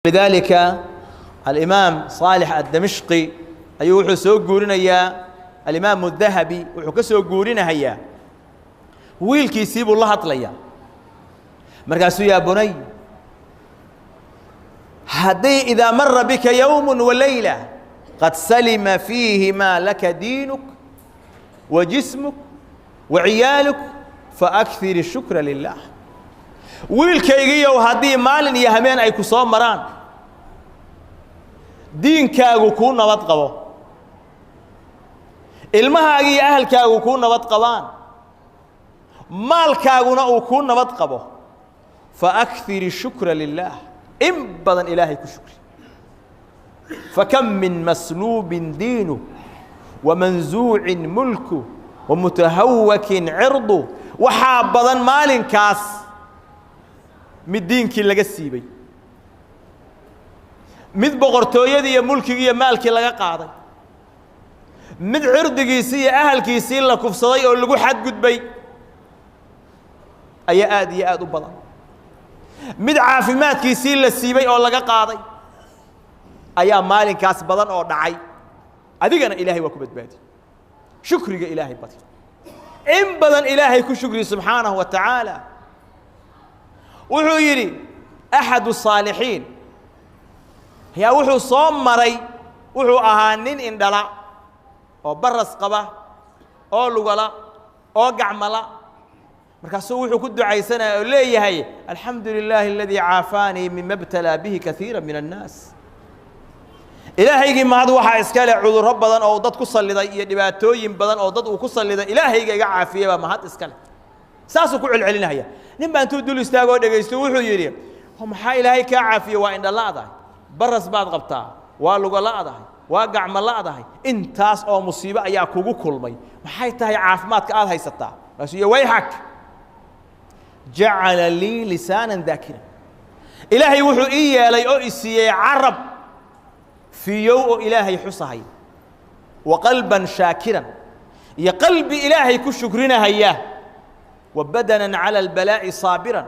Lidaalika alimaam Saalix Addamishqi ayuu wuxuu soo guurinayaa, alimaamu Dahabi wuxuu ka soo guurinahayaa, wiilkiisii buu la hadlayaa. Markaasuu yaa bunay, haddii idaa mara bika yowm walayla qad salima fiihimaa laka diinuk wa jismuk wa ciyaaluk faakir shukra lilah. Wiilkaygiiyow, haddii maalin iyo habeen ay ku soo maraan diinkaagu kuu nabad qabo, ilmahaagi iyo ahalkaagu kuu nabad qabaan, maalkaaguna uu kuu nabad qabo, faakir shukra lilah, in badan Ilaahay ku shukri. Fakam min masluubin diinuh wamanzuucin mulku wamutahawakin cirdu. Waxaa badan maalinkaas mid diinkii laga siibay, mid boqortooyadii iyo mulkigii iyo maalkii laga qaaday, mid cirdigiisii iyo ahalkiisii la kufsaday oo lagu xadgudbay ayaa aad iyo aad u badan, mid caafimaadkiisii la siibay oo laga qaaday ayaa maalinkaas badan oo dhacay. Adigana Ilaahay waa ku badbaadi. Shukriga Ilaahay badi, in badan Ilaahay ku shukri subxaanahu wa tacaala. Wuxuu yidhi axadu saalixiin ayaa wuxuu soo maray, wuxuu ahaa nin indhala oo baras qaba oo lugala oo gacmala. Markaasuu wuxuu ku ducaysanaya oo leeyahay: alxamdu lilaahi aladii caafaanii mima btalaa bihi kaiira min annaas. Ilaahaygii mahad waxaa iska leh cudurro badan oo dad ku salliday iyo dhibaatooyin badan oo dad uu ku salliday Ilaahayga iga caafiyey baa mahad iska leh. Saasuu ku celcelinaya. Nin baa intuu dul istaagoo dhegaysto wuxuu yidhi: maxaa Ilaahay kaa caafiyey? Waa indhala'dahay, baras baad qabtaa, waa lugala'dahay, waa gacmo la'dahay, intaas oo musiibo ayaa kugu kulmay, maxay tahay caafimaadka aad haysataa? Markaasuu iyo: wayxak, jacala lii lisaanan daakiran. Ilaahay wuxuu ii yeelay oo i siiyey carab fiyow oo Ilaahay xusahay, wa qalban shaakiran, iyo qalbi Ilaahay ku shukrinahaya, wa badanan cala albalaa'i saabiran,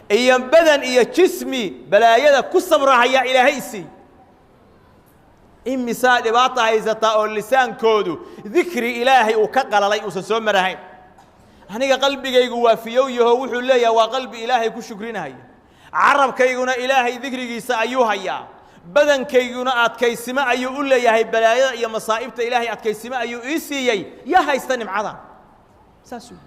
iyo badan iyo jismi balaayada ku sabrahaya Ilaahay i siiyey. Imisaa dhibaata haysataa oo lisaankoodu dikri Ilaahay uu ka qalalay uusan soo marahayn? Aniga qalbigaygu waa fiyow yaho, wuxuu leeyahay, waa qalbi Ilaahay ku shukrinahaya, carabkayguna Ilaahay dikrigiisa ayuu hayaa, badankayguna adkaysimo ayuu u leeyahay balaayada iyo masaa'ibta, Ilaahay adkaysimo ayuu ii siiyey. Yaa haysta nimcadan? Saasuu